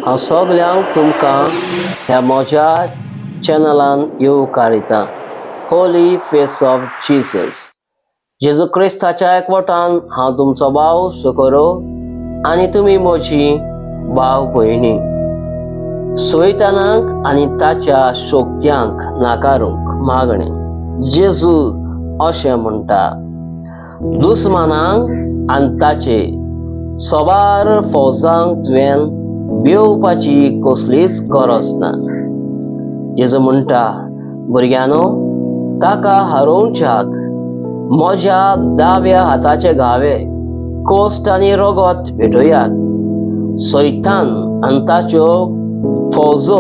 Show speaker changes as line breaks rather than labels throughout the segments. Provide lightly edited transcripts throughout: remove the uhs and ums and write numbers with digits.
हांव सगल्यांक तुमकां ह्या म्हज्या चॅनलान येवकारितां. होली फेस ऑफ जिजस, जेजू क्रिस्ताच्या एकवटान हांव तुमचो भाव सुकोरो आनी तुमी म्हजी भाव भयणी. सोयतानाक आनी ताच्या शोक्त्यांक नाकारूंक मागणें. जेजू अशें म्हणटा, दुस्मानांक आनी ताचे सोबार फौजांक तुवें भिवपाची कसलीच गरज ना. जेजू म्हणटा, भुरग्यांनो, ताका हारोवच्याक म्हज्या दाव्या हाताचे घावे, कोश्ट आनी रगत भेटयात. सैतान आनी ताच्यो फौजो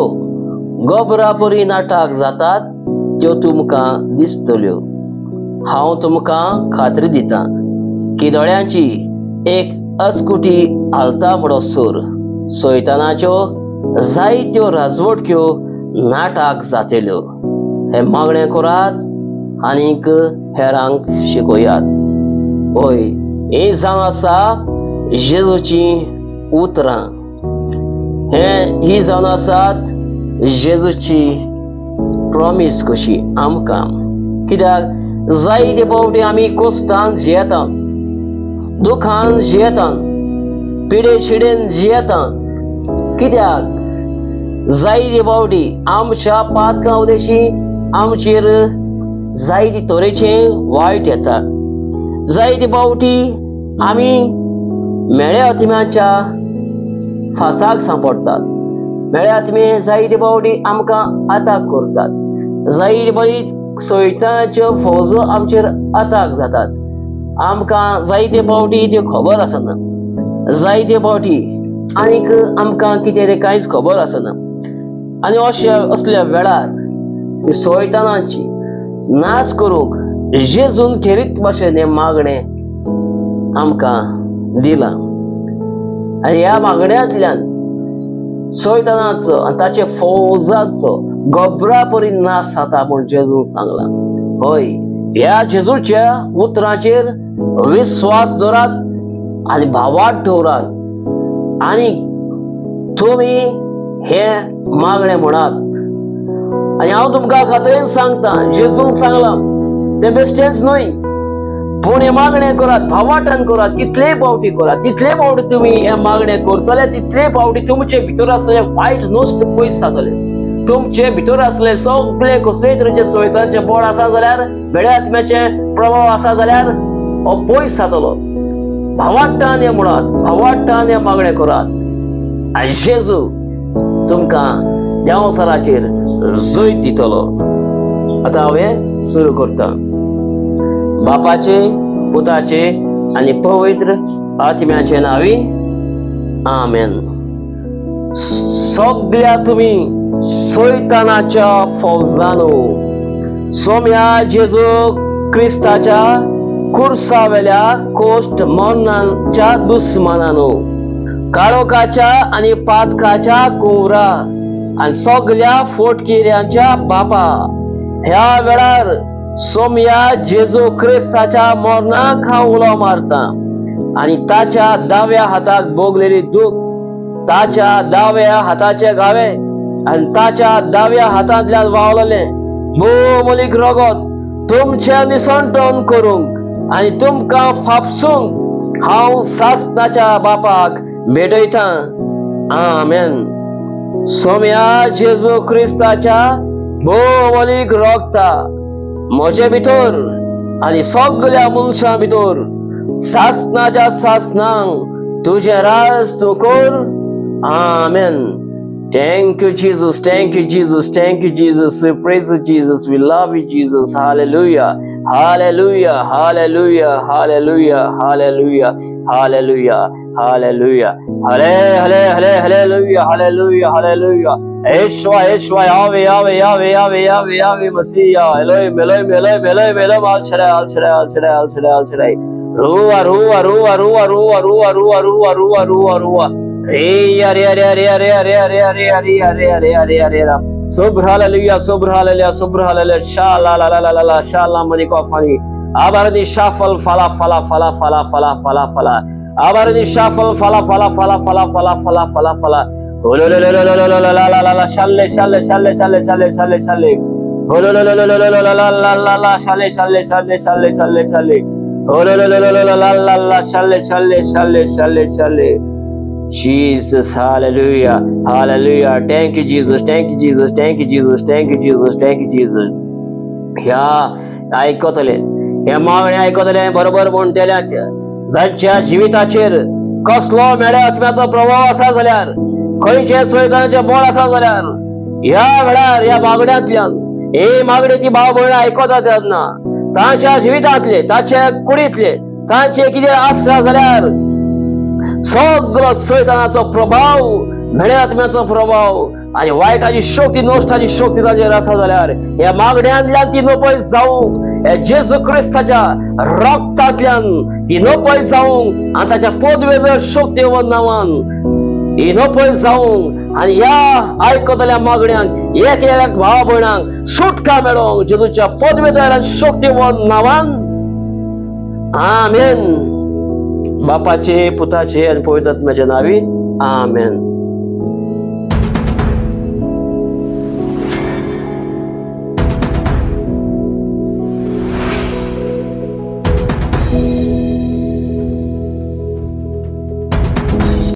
गोबरा परी नाटक जातात त्यो तुमकां दिसतल्यो. हांव तुमकां खात्री दितां की दोळ्यांची एक अस्कुटी हालता म्हणसर सैतानाच्यो जायत्यो राजवटक्यो नाटक जातल्यो. हें मागणें करात आनीक हेरांक शिकयात. हय, ही जावन आसा जेजूचीं उतरां. हे ही जावन आसात जेजूची प्रॉमीस कशी आमकां. कित्याक जायते फावटी आमी कोश्टान जियेतात, दुखान जियेतात, पिडे शिडेन जियेतात. कित्याक जायते फावटी आमच्या पातकां उदेशी आमचेर जायते तरेचे वायट येता. जायते फावटी आमी मेळ्या आत्म्याच्या फासाक सांपडटात. मेळ्या आत्मे जायते फावटी आमकां आताक करतात. जायते फावटी सैतानाच्यो फौजो आमचेर आताक जातात. आमकां जायते फावटी त्यो खबर आसना. जायते फावटी आनीक आमकां कितें तें कांयच खबर आसना. आनी अशे असल्या वेळार सैतानाची नाश करूंक जेजून खेरीत भाशेन हें मागणें आमकां दिलां. आनी ह्या मागण्यांतल्यान सैतानाचो आनी ताचे फौजाचो गोबरा परी नाश जाता म्हूण जेजून सांगलां. हय, ह्या जेजूच्या उतराचेर विस्वास दवरात आनी भावार्थ दवरात आनी तुमी हे मागणें म्हणात. आनी हांव तुमकां खात्रेन सांगता, जेजून सांगलां तें बेश्टेंच न्हय, पूण हें मागणें करात, भावाटान करात, कितले फावटी करात, तितले फावटी तुमी हें मागणें करतले तितले फावटी तुमचे भितर आसलेले वायट नश्ट पयस जातले. तुमचे भितर आसले सगळे कसलेय तरेचे सैतानाचे बळ आसा जाल्यार, वेळ्या आत्म्याचे प्रभाव आसा जाल्यार हो पयस जातलो. भावाट्टान हें म्हणात, भावाट्टान हें मागणें करात आनी जेजू तुमकां देंवचाराचेर जैत दितलो. आतां हांव हें सुरू करतां. बापाचे, पुताचे आनी पवित्र आत्म्याचे नांवी, आमेन. सगळ्या तुमी सैतानाच्या फौजानो, सोम्या जेजू क्रिस्ताच्या कुर्सावेल्या कोश्ट मरणाच्या दुस्मानानो, काळोखाच्या आनी पातकाच्या कुंवरा आनी सगल्या फोटकिऱ्यांच्या बापा, ह्या वेळार सोम्या जेजू क्रिस्ताच्या मरणाक हांव उलो मारता आनी ताच्या दाव्या हाताक भोगलेली दूख, ताच्या दाव्या हाताचे घावे आनी ताच्या दाव्या हातांतल्यान व्हांवलेलें भोवमोलीक रगत तुमचें निसंटन करूंक आनी तुमकां फापसूंक हांव सासनाच्या बापाक भेटयतां. आमेन. सोम्या जेजू क्रिस्ताच्या भोवमोलीक रगता म्हजे भितर आनी सगल्या मनशां भितर सासनाच्या सासनांक तुजें राज तूं कर. आमेन. Thank you, Jesus. Thank you, Jesus. Thank you, Jesus. We praise you, Jesus. We love you, Jesus. Hallelujah. Hallelujah. Hallelujah. Hallelujah. Hallelujah. Hallelujah. Hallelujah. Halle, halle, halle, hallelujah. Hallelujah. Hallelujah. Yeshua, Yeshua, Yahweh, Yahweh, Yahweh, Yahweh, Yahweh, Yahweh, Messiah. Elohim, Elohim, Elohim, Elohim, Elohim, Al Shaddai, Al Shaddai, Al Shaddai, Al Shaddai, Al Shaddai. Ruah, Ruah, Ruah, Ruah, Ruah, Ruah, Ruah, Ruah, Ruah, Ruah, Ruah. रे रे रे रे रे रे रे रे रे रे रे रे रे रे. सुब्र हालेलुया, सुब्र हालेलुया, सुब्र हालेलुया. शा ला ला ला ला ला ला शा ला मनी कॉफानी आबारनी शाफल फला फला फला फला फला फला फला आबारनी शाफल फला फला फला फला फला फला फला फला. शाल्ले शाल्ले शाल्ले शाल्ले शाल्ले शाल्ले शाल्ले शाल्ले शाल्ले शाल्ले शाल्ले शाल्ले शाल्ले शाल्ले शाल्ले शाल्ले शाल्ले शाल्ले. Jesus, hallelujah, hallelujah. Thank you, Jesus, thank you, Jesus, thank you, Jesus, thank you, Jesus, thank you, Jesus. ह्या आयकतले, हे मागणे आयकतले बरोबर म्हणटल्याचे जांच्या जिविताचेर कसलो मेळ्या आत्म्याचो प्रभाव आसा जाल्यार, खंयचे सैतानाचें बळ आसा जाल्यार, ह्या वेळार ह्या मागण्यांतल्यान ही मागणी ती भाव भयण आयकता तेन्ना तांच्या जिवितांतले, ताच्या कुडींतले, तांचे कितें आसा जाल्यार सगळो सैतानाचो प्रभाव, म्हेळ्या आत्म्याचो प्रभाव आनी वायटाची शक्ती, नश्टाची शक्ती ताचेर आसा जाल्यार ह्या मागण्यांतल्यान ती नपय जावंक, ह्या जेजू क्रिस्ताच्या रक्तांतल्यान ती नपय जावंक आनी ताच्या पदवेदर शक्तीवन नांवान ही नपय जावंक आनी ह्या आयकतल्या मागण्यांक एक एक भाव भयणांक सुटका मेळोंक जेजूच्या पदवेदर आनी शक्तीवन नांवान, आमेन. बापाचे, पुताचे आनी पवित्र आत्म्याच्या नावी, आमेन.